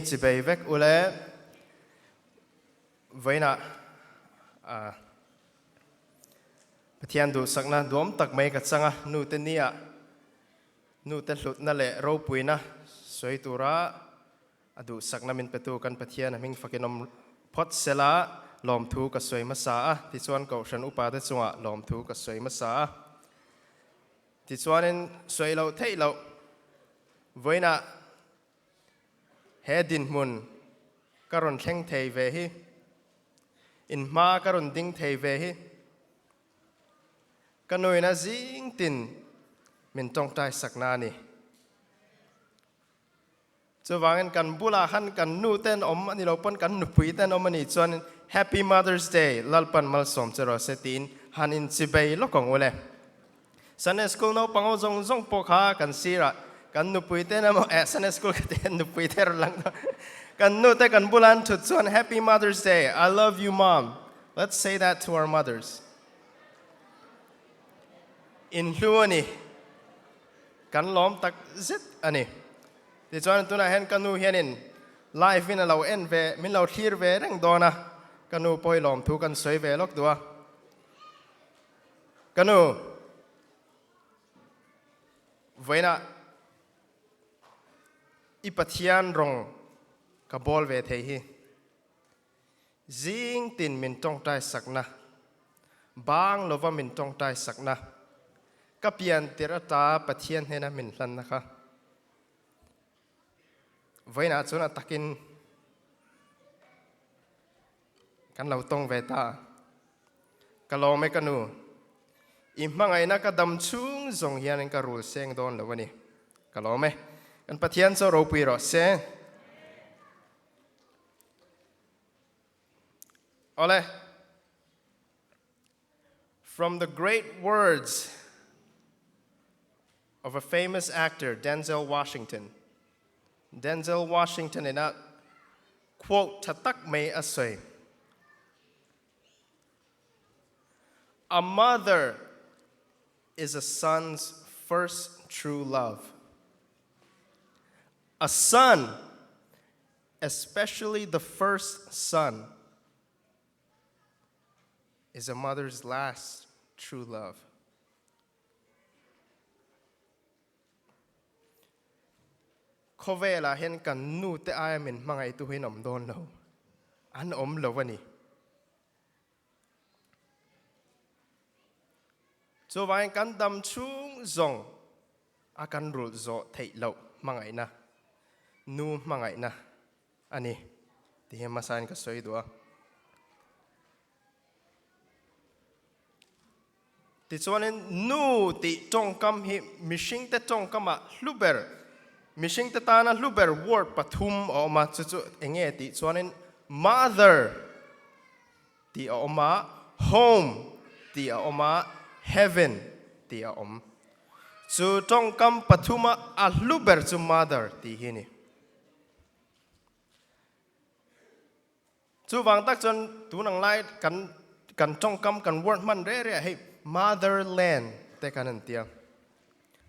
Chibei vek ule vawiinah Pathian duhsakna duam tak mai ka chang a, nute nia nute hlutna leh ropuina sawi tura a duhsakna min petu kan Pathian a hming fakin awm phawt sela lawmthu ka sawi hmasa a, tichuan Kohhran upate chungah lawmthu ka sawi hmasa a. Tichuanin sawi loh theih loh vawiinah He dinhmun ka rawn thleng thei ve hi, in hma ka rawn ding thei ve hi, ka nuina zing tin min tawngtai sakna a ni. Chuvangin kan bulah khan kan nu ten awm a ni lo pawn kan nupui ten awm a nih chuan Happy Mother's Day, Lalpan malsawm che rawh se tiin han inchibei lawk ang u le. Sunday school naupang ho zawng zawng pawh kha kan sirah kan nupui te emaw eh Sunday school ka ti nupui te rawn lang dawn kan nu te kan bula an thut chuan Happy Mother's Day I love you mom let's say that to our mothers in hlu a ni kan lawm tak zet a ni tichuan tunah hian ka nu hianin live in a lo en ve min lo thlir ve reng dawn a ka nu pawh hi lawmthu kan sawi ve lawk duh a. Ka nu, vawiinah i Pathian rawng ka bawl ve thei hi zing tin min tawngtai sakna, bang lova min tawngtai sakna, ka pian tirh ata Pathian hnena min hlanna kha vawiinah chuan a takin Kan lo tawng ve ta. Ka lawm e ka nu. I hmangaihna ka dam chhung zawng hianin ka rul seng dawn lo a ni. Ka lawm e. Kan Pathian chu ropui rawh se. Awle. From the great words of a famous actor, Denzel Washington. Denzel Washington in a quote tha tak mai a sawi. A mother is a son's first true love. A son, especially the first son, is a mother's last true love. Khawvelah hian kan nu te aia min hmangaihtu hi an awm dawn lo, an awm lo a ni. Chuvangin kan dam chhung zawng a kan rulh zawh theih loh hmangaihna, nu hmangaihna a ni tih hi hmasain ka sawi duh a. Tichuanin nu tih tawngkam hi mihringte tawngkamah hlu ber, mihringte tana hlu ber word pathum a awm a, chu chu eng nge tih chuanin mother tih a awm a, home tih a awm a, heaven tih a awm. Chu tawngkam pathuma a hlu ber chu mother tih hi a ni. Chuvang tak chuan tun ang lai kan kan tawngkam kan word hman reh reh ah hei motherland te kan an tia.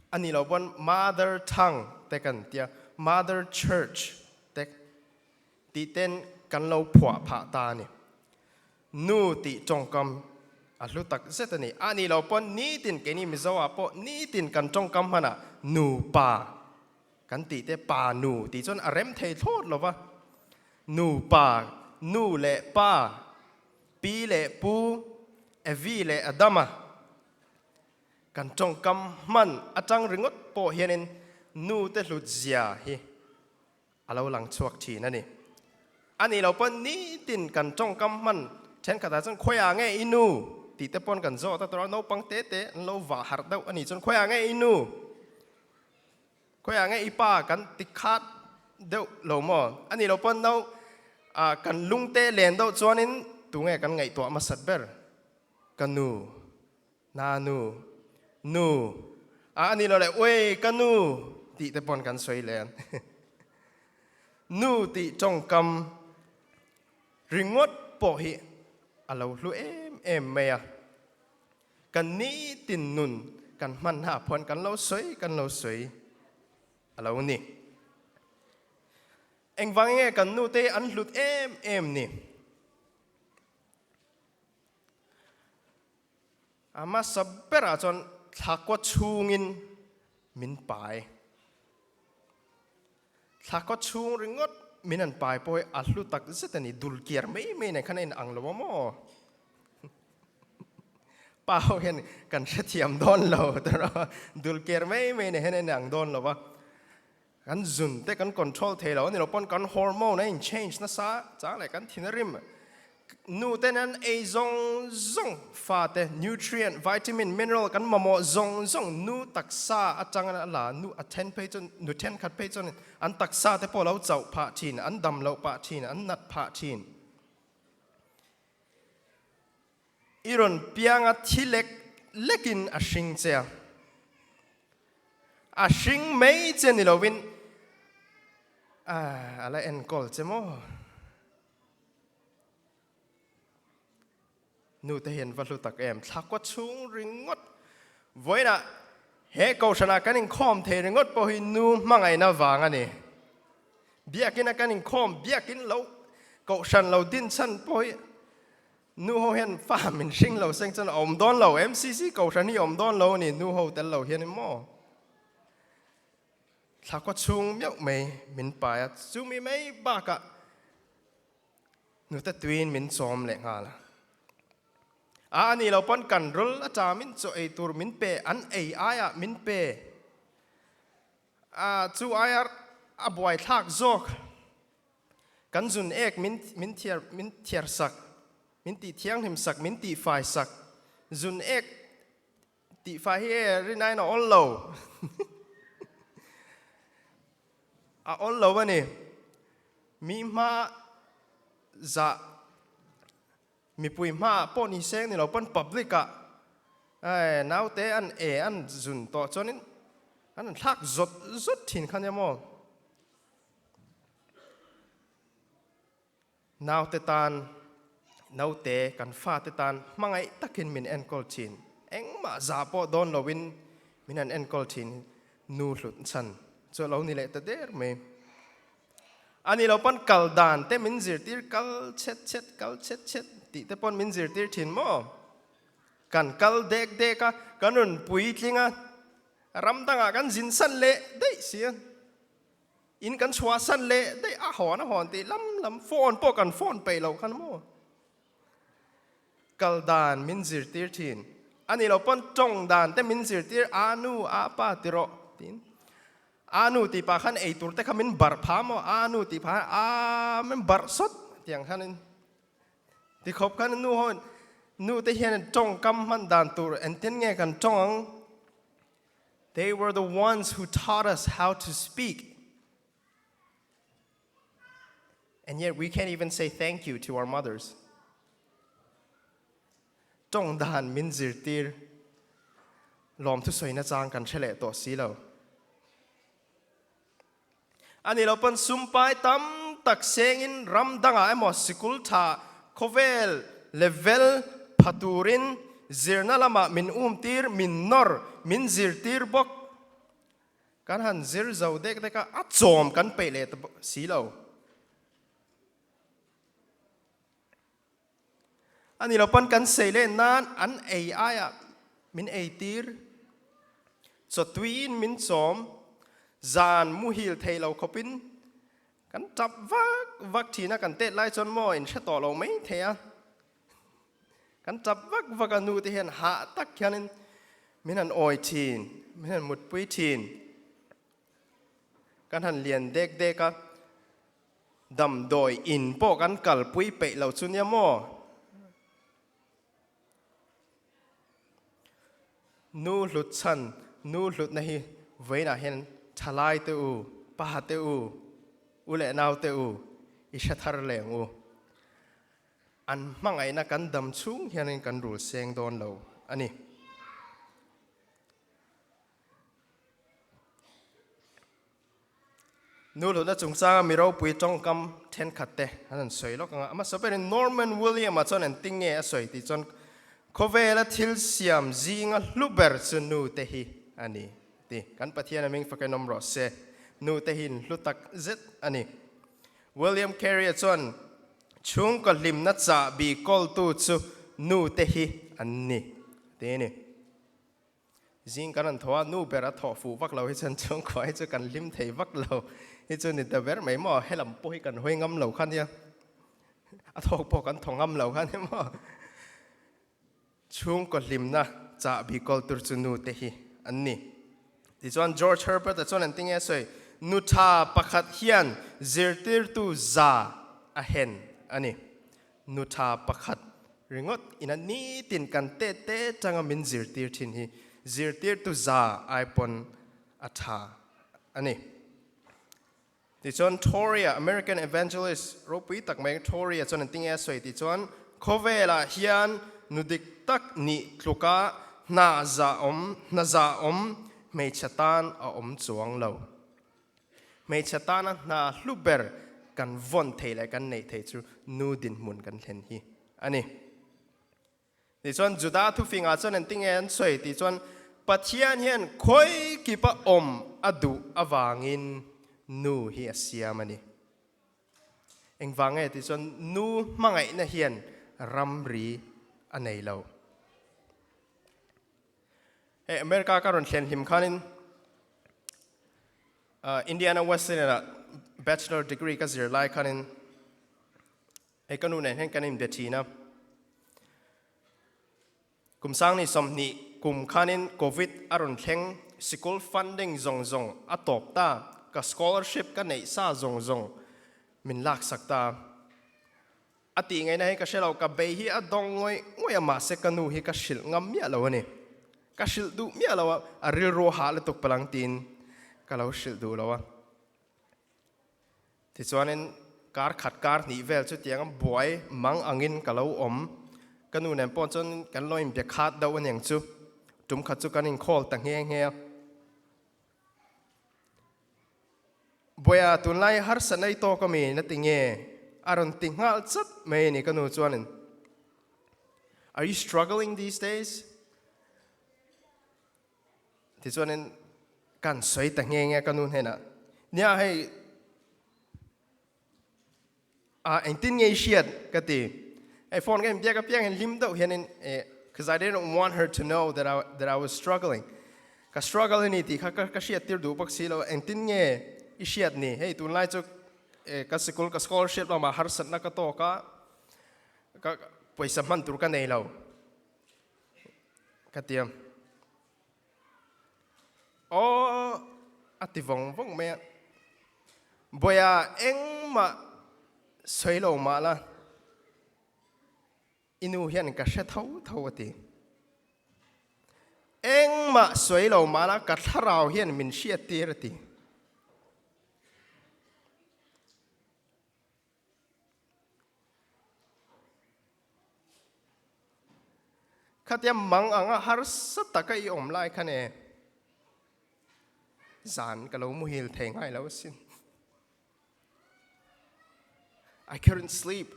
A nih loh pawn mother tongue te kan tia, mother church te tih ten kan lo phuah phah ta a ni. Nu tih tawngkam a hlu tak zet a ni. A nih loh pawn nitin keini Mizo ah pawh nitin kan tawngkam hman ah nupa Kan tih te pa nu tih chuan a rem thei thlawt lo va, nu pa, nu leh pa, pi leh pu, Evi leh Adama kan tawngkam hman atang ringawt pawh hianin nu te hlut zia hi a lo lang chhuak thin a ni. A nih loh pawn nitin kan tawngkam hman thenkhatah chuan khawiah nge i nu tih te pawn kan zawt a, tawrh a naupang te te an lo vah harh deuh a nih chuan khawiah nge i nu Khawiah nge i pa kan ti khat deuh lo maw? A nih loh pawn no kan lungte len deuh chuanin tunge kan ngaihtuah hmasat ber? Ka nu, na nu, nu a a nih loh leh uei ka nu tih te pawn kan sawi len. Nu tih tawngkam ringawt pawh hi a lo hlu em em mai a. Kan nitin nun kan hman hna phuan kan lo sawi kan lo sawi a lo ni. Engvang nge kan nu te an hlut em em ni? A hmasa berah chuan thlakua chhungin min pai. Thlakua chhung ringawt min an pai pawh hi a hlu tak zet a ni, dul kiar mai mai nen khan a inang lo a maw? Pa ho hian kan hrethiam dawn lo dul kiar mai mai nen hian a inang dawn lo a. Kan zun te kan control thei lo a ni lo pawn kan hormone a in change nasa chang leh kan thin a rim. Nu ten an ei zawng zawng fa te nutrient, vitamin, mineral kan mamawh zawng zawng nu taksa atang a la nu a then phei chuan nu thenkhat phei chuan an taksa te pawh lo chauh phah thin, an dam loh pah thin, an nat phah thin. I rawn pianga thi lek lekin a hring che a, a hring mai che ni lovin a la enkawl che maw? Nu te hian va hlu tak em, thlakua chhung ringawt vawiinah he kohhranah kan inkhawm thei ringawt pawh hi nu hmangaihna vang a ni. Biakina kan inkhawm, biakin lo kohhran lo din chhan pawh hi Nu ho hian fa min hring lo seng chuan a awm dawn lo, MCC kohhran hi a awm dawn lo a ni, nu ho tel lo hian maw? Thla khaw chhung meuh mai min pai a, chumi mai bakah nute tuiin min chawm leh nghal a. A a nih loh pawn kan rul a ṭamin chaw ei tur min pe, an ei aiah min pe. A chu aia a buaithlak zawk. Kan zun ek min min thiar min thiar sak, min tih thianghlim sak, min tih fai sak. Zun ek tih fai hi e rin aiin a awl lo. A awl lo a ni. Mi hma zah mipui hma pawh ni seng ni lo pawn public ah eh naute an e an zun tawh chuanin an han thlak zawt zawt thin kha nia maw. Naute tan, naute kan fate tan hmangaih takin min enkawl thin. Engmah zah pawh dawn loin min han enkawl thin hi nu hlut chhan chu a lo ni leh ta der mai. A ni lo pawn kal dan te min zirtir kal chhet chhet kal chhet chhet tih te pawn min zirtir thin maw? Kan kal dek dek a, kan rawn puitling a, ram dangah kan zin san leh daih si a. In kan chhuahsan leh daih a hawn a hawn tih lam lam phone pawh kan phone peih loh khan maw? Kal dan min zirtir thin. A nih loh pawn tawng dan te min zirtir a nu a pa ti rawh tiin. A nu tih pah khan ei tur te kha min barh pha maw? A nu tih pah khan a min barh sawt tiang khanin ti khawp khan nu ho nu te hian tawngkam hman dan tur engtin nge kan tawng ang? They were the ones who taught us how to speak. And yet we can't even say thank you to our mothers. Tawng dan min zirtir lawmthu sawina chang kan hre leh tawh si lo. Ani lo pawn sumpai tam tak sengin ram dangah emaw sikul tha khawvel level pha turin zirna lamah min umtir, min nawr, min zirtir bawk. Kan han zir zo dek dek a, a chawm kan peih leh ta si lo. Ani lo pawn kan sei leh nan an ei aiah min ei tir. Chawtuiin min chawm, zan muhil thei lo khawpin kan tap vak vak thin a, kan tet lai chuan maw in hre tawh lo mai thei a. Kan tap vak vak a, nu te hian hah tak hianin min han awi thin, min han mutpui thin. Kan han lian dek dek a. Damdawi in pawh kan kalpui peih lo chu nia maw? Nu hlut chhan, nu hlutna hi vawiinah hian thalai te u, pa te u, u leh nau te u i hre thar leng u. An hmangaihna kan dam chhung hianin kan rul seng dawn lo a ni. Nu hlutna chungchanga mi ropui tawngkam thenkhat te an han sawi lawk ang a. Hmasa berin Norman William-a chuan engtin nge a sawi tih chuan khawvela thil siam zinga hlu ber chu nu te hi a ni ti. Kan Pathian a ming fakin awm rawh se. Nu te hi in hlu tak zet a ni. William Carey-a chuan, Chhungkaw hlimna chahbi kawltu chu nu te hi an ni, a ti a ni. Zing kan rawn thaw a, nu ber a thawh fuh vak lo hi chuan chhungkua hi chu kan hlim thei vak lo hi chu ni ta ber mai maw, helam pawh hi kan hawi ngam lo kha nia, a thawk pawh kan thaw ngam lo kha nia maw. Chhungkaw hlimna chahbi kawl tur chu nu te hi an ni. Tichuan George Herbert-a chuan an ti nge sawi, Nu tha pakhat hian zirtirtu za a hen a ni. Nu tha pakhat ringawt ina nitin kan te te tanga min zirtir thin hi zirtirtu za ai pawn a tha a ni. Tichuan Torrey-a, American evangelist ropui tak mai Torrey-a chuan an ti nge a sawi tih chuan, Khawvelah hian nu dik tak nih tluka hna za awm, hna za awm hmeichhe tan a awm chuang lo. Hmeichhe tana hna hlu ber kan vawn thei leh kan neih thei chu nu dinhmun kan thlen hi a ni. Tichuan Juda thufingah chuan engti nge an sawi tih chuan Pathian hian khawi kipa awm a duh avangin nu hi a siam a ni. Engvang nge tih chuan nu hmangaihna hian ramri a nei lo. Hei America ka rawn thlen hlim khanin Indiana Wesleyan-ah bachelor degree ka zir lai khanin Hei ka nu nen hian kan inbe thin a. Kum sangni 20 kum khanin Covid a rawn thleng, sikul funding zawng zawng a tawp ta, ka scholarship ka neih sa zawng zawng min laksak ta. A tih ngaihna hi ka hre lo, ka bei hi a dawng ngawih ngawih a mahse ka nu hi ka hrilh ngam miah lo a ni. Ka hrilh duh miah lo a, a rilru hah lutuk palang tiin ka lo hrilh duh lo a. Tichuanin kar khat kar hnih vel chutiang a buai mang angin ka lo awm. Ka nu nen pawh chuan kan lo inbia khat deuh aniang chu. Tum khat chu kan inkhawl ta nghe nghe a. Buaia tunlai harsa nei tawk ami na ti nge? A rawn ti nghal chat mai a ni ka nu chuanin. Are you struggling these days? Tichuanin kan sawi ta nghe nghe ka nu hnenah, Nia hei a engtin nge i hriat ka ti. Hei phone ka inbiak apiang hian hlim deuh hianin eh cause I didn't want her to know that I that I was struggling. Ka struggle a ni tih kha ka hriat tir duh bawk si lo, engtin nge i hriat ni? Hei tunlai chu eh ka sikul ka scholarship lamah harsatna ka tawk a, ka pawisa hman tur ka nei lo ka ti a. Aw a ti vawng vawng mai a. Bawiha engmah sawi lo mah la, i nu hian ka hre tho tho a ti. Engmah sawi lo mah la, ka thlarau hian min hriat tir a ti. Khatia mang anga harsa taka i awm lai khan e zan ka lo muhil thei ngai lo asin. I couldn't sleep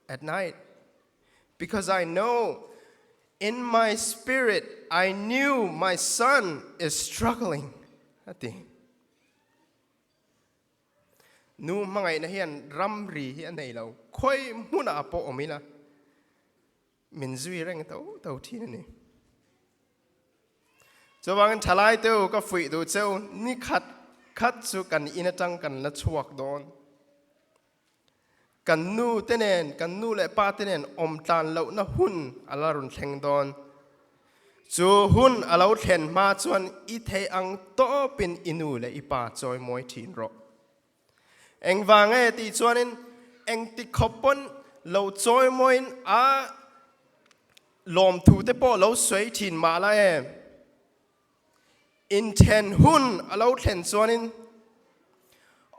at night because I know in my spirit I knew my son is struggling a ti. Nu hmangaihna hian ramri hi a nei lo, khawi hmunah pawh awm ila min zui reng tho tho thin a ni. Chuvangin thalai te u ka fuih duh che u, ni khat khat chu kan in atang kan la chhuak dawn. Kan nu te nen, kan nu leh pa te nen awm tlan lohna hun a la rawn thleng dawn. Chu hun a lo thlen hma chuan i theih ang tawpin i nu leh i pa chawi mawi thin rawh. Engvang nge tih chuanin engti khawp pawn lo chawi mawiin a lawmthu te pawh lo sawi thin mah la em? Inthen hun a lo thlen chuanin,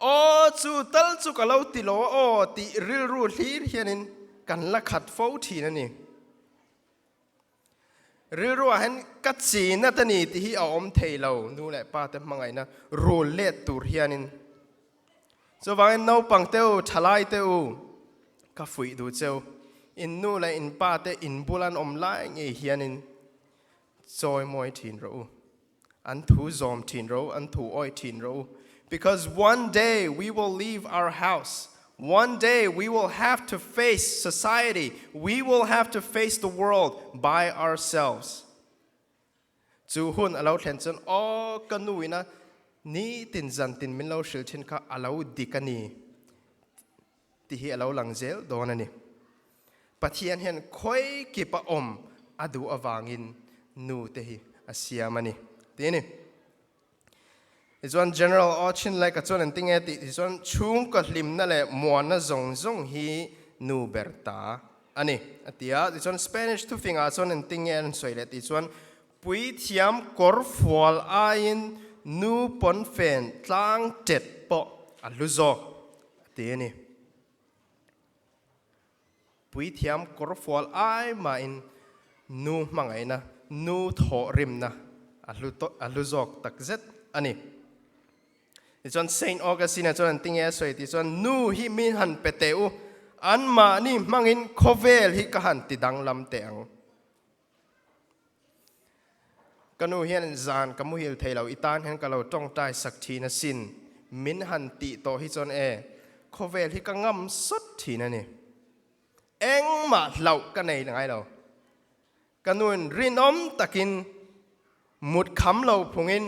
Aw, chu tal chu ka lo ti lo a aw tih rilru hlir hianin kan la khat fo thin a ni. Rilruah hian ka chin a ta ni tih hi a awm thei lo, nu leh pa te hmangaihna rul let tur hianin. Chuvangin naupang te u, thalai te u, ka fuih duh cheu, in nu leh in pa te in bul an awm lai ngei hianin chawi mawi thin rawh u, an thu zawm thin rawh u, an thu awih thin rawh u, because one day we will leave our house. One day we will have to face society, we will have to face the world by ourselves. Chu hun a lo thlen chuan aw ka nu ina nitin zantin min lo hrilh thin kha a lo dik a ni tih hi a lo lang zel dawn a ni. Pathian hian khawi kip a awm a duh avangin nu te hi a siam a ni tih a ni. Tichuan General Aw Chin Lai ka chuan an ti nge tih tichuan chhungkaw hlimna leh muanna zawng zawng hi nu ber ta a ni a ti a. Tichuan Spanish thufingah chuan an ti nge an sawi leh tih chuan puithiam kawr fual aiin nu pawnfen tlang tet pawh a hlu zawk a ti a ni. Puithiam kawrfual ai mahin nu hmangaihna, nu thawhrimna a hlu a hlu zawk tak zet a ni. Tichuan Saint Augustine-a chuan an ti nge a sawi tih chuan nu hi min han pe teh u, anmahni hmangin khawvel hi ka han ti danglam teh ang. Ka nu hian zan ka muhil thei lo, i tan hian ka lo tawngtai sak thin asin, min han tih tawh hi chuan e, khawvel hi ka ngam sawt thin a ni. Engmah hlauh ka nei ngai lo. Ka nuin rinawm takin mut kham lo phungin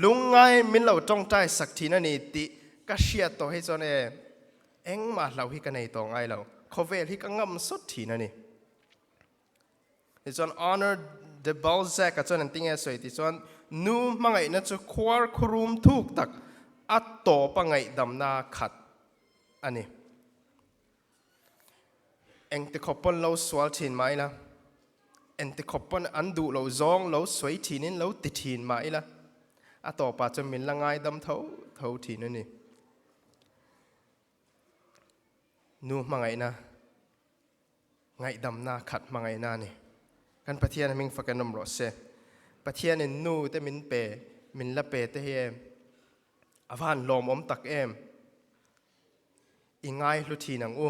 lungngai min lo tawngtai sak thin a ni tih ka hriat tawh hi chuan e, engmah hlauh hi ka nei tawh ngai lo, khawvel hi ka ngam sawt thin a ni. Tichuan Honor de Balzac-a chuan an ti nge sawi tichuan nu hmangaihna chu khuar khurum thuk tak a tawp a ngaihdamna khat a ni. Engti khawp pawn lo sual thin mah ila, engti khawp pawn an duh loh zawng lo sawi thinin lo ti thin mah ila, a tawpah chuan min la ngaidam tho tho thin a ni. Nu hmangaihna. Ngaihdamna khat hmangaihna a ni. Kan Pathian hming fak en awm rawh se. Pathianin nu te min pe, min la pe te hi em? A va han lawmawm tak em? I ngai hlu thin ang u.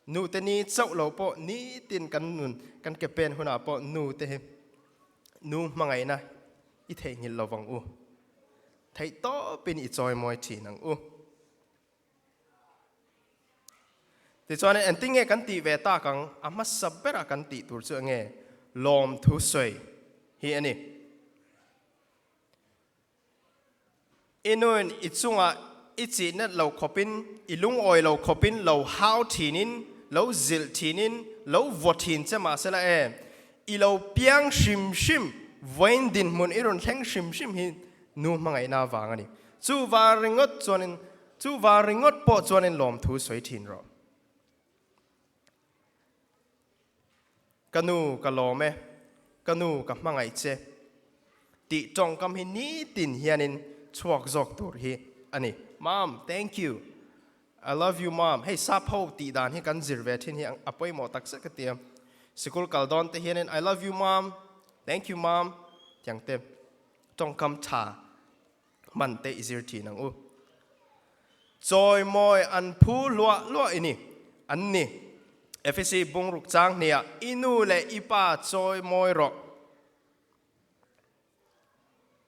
Nu te ni chauh lo pawh nitin kan nun, kan ke pen hunah pawh nu te hi nu hmangaihna i theihnghilh lo vang u. Theih tawpin i chawimawi thin ang u. Tichuan engtin nge kan tih ve tak ang? A hmasa bera kan tih tur chu enge? Lawmthu sawi hi a ni. I nuin i chungah i chihnet lo khawpin, i lungawi lo khawpin lo hau thinin, lo zilh thinin, lo vaw thin che mahsela e, i lo piang hrim hrim, vawiin dinhmun i rawn thleng hrim hrim hi nu hmangaihna vang a ni. Chu var ringawt chuanin, chu var ringawt pawh chuanin lawmthu sawi thin rawh. Ka nu ka lawm e, ka nu ka hmangaih che tih tawngkam hi nitin hianin chhuak zawk tur hi a ni. Mom, thank you. I love you mom. Hei sap ho tih dan hi kan zir ve thin hi a pawimawh tak zet ka ti a. Sikul kal dawn te hianin I love you mom, thank you mom tiang te tawngkam tha hman te i zir thin ang u. Chawimawi an phu hluah hluah i ni. An ni. Efesi bungruk chang hniah i nu leh i pa chawimawi rawh.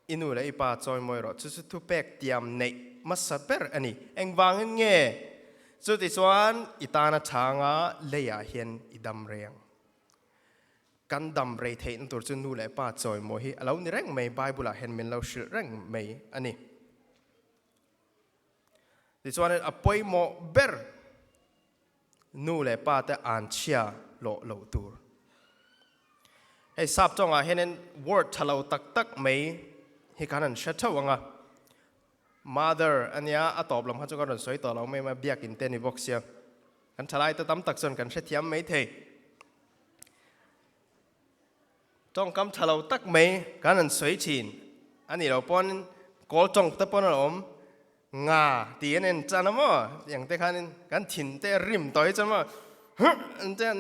I nu leh i pa chawimawi rawh. Chu chu thupek tiam neih hmasa ber a ni. Engvangin nge? Chutichuan i tana chhanga leiah hian i dam reng. Kan dam rei theihna tur chu nu leh pa chawimawi hi a lo ni reng mai, Bible ah hian min lo hrilh reng mai a ni. Tichuanin a pawimawh ber nu leh pa te an chhia lawh loh tur. Hei sap tawngah hianin word tha lo tak tak mai hi kan han hre theuh ang a. Mother ania a tawp lam kha chu kan rawn sawi tawh lo mai a, biakin te ni bawk sia. Kan thalai te tam tak chuan kan hrethiam mai thei. Tawngkam tha lo tak mai kan han sawi thin a nih loh pawn kawl tawng te pawn a awm nga tih an en tan a maw tiang te khanin kan thin te a rim tawh hi chuan maw huh an te an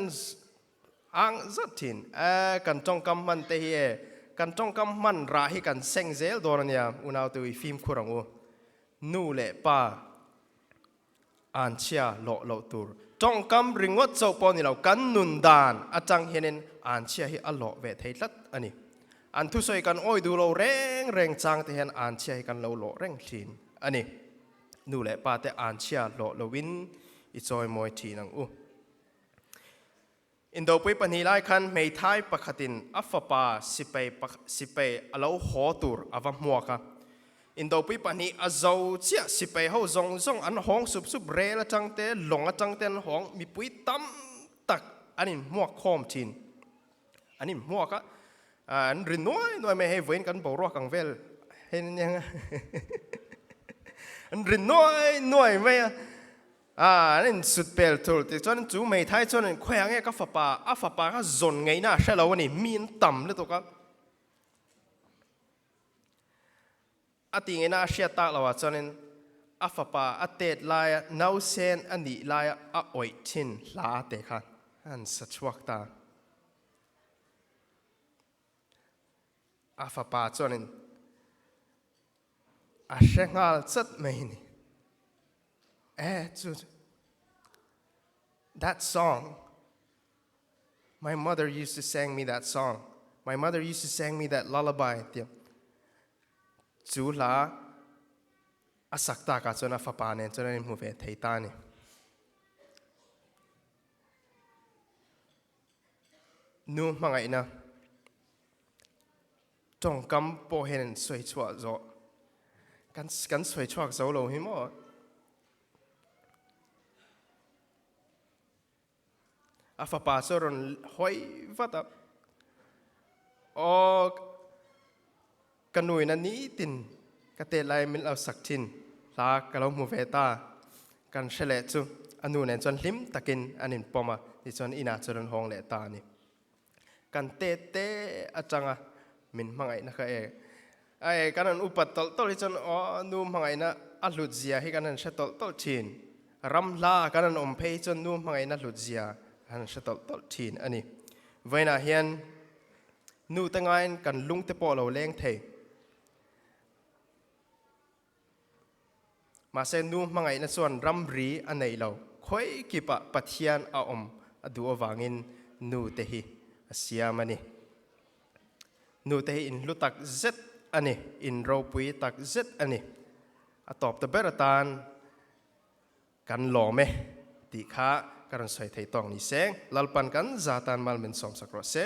ang zat thin e kan tawngkam hman te hi e kan tawngkam hman rah hi kan seng zel dawn a nia unau te u i fimkhur ang u nu leh pa Anchhia lawh loh tur. Tawngkam ringawt chauh pawh ni lo, kan nun dan atang hianin anchhia hi a lawh ve thei tlat a ni. An thusawi kan awi duh lo reng reng chang te hian anchhia hi kan lo lawh reng thin a ni. Nu leh pa te anchhia hlawh loin i chawimawi thin ang u. Indopui pahnih lai khan hmeithai pakhatin a fapa sipai sipai a lo haw tur a va hmuak a. Indopui pahnih a zo chiah sipai ho zawng zawng an hawng sup sup rel atang te lawng atang te an hawng mipui tam tak an inhmuak khawm thin. An inhmuak a, an ri nuai nuai mai hei vawiin kan boruak ang vel hei nia an ri nuai nuai mai a. An insut pel thul tichuan chu hmeithai chuan in khawiah nge ka fapa a fapa kha zawn ngaihna a hre lo a ni mi an tam lutuk a. A ti ngaihna a hriat tak loah chuanin a fapa a tet laia nausen a nih laia a awih thin hla te kha an sa chhuak ta. A fapa chuanin a hre nghal chat mai a ni. E chu that song My mother used to sang me that song. My mother used to sang me that lullaby tia chu hla a sak takah chuan a fapa nen chuan an inhmu ve thei ta a ni. Nu hmangaihna tawngkam pawh hian an sawi chhuah zawh kan kan sawi chhuak zo lo hi maw. A fapa chu a rawn hawi vat a, Aw, ka nuin a nitin ka tet lai min lo sak thin, hla ka lo hmu ve ta. Kan hre leh chu a nu nen chuan hlim takin an inpawm a, tichuan inah chuan an hawng leh ta a ni. Kan tet te atanga min hmangaihna kha e e kan han upat tawlh tawlh hi chuan aw nu hmangaihna a hlut zia hi kan han hre tawlh tawlh thin. Ram hla kan han awm phei hi chuan nu hmangaihna hlut zia kan han hre tawlh tawlh thin a ni. Vawiinah hian nu te ngaiin kan lung te pawh a lo leng thei. Mahse nu hmangaihna chuan ramri a neih lo. Khawi kipah Pathian a awm a duh avangin nu te hi a siam a ni. Nu te hi in hlu tak zet a ni, in ropui tak zet a ni. A tawp ta ber atan kan lawm e tih kha ka rawn sawi thei tawk ni se. Lalpan kan za tan mal min sawmsak rawh se.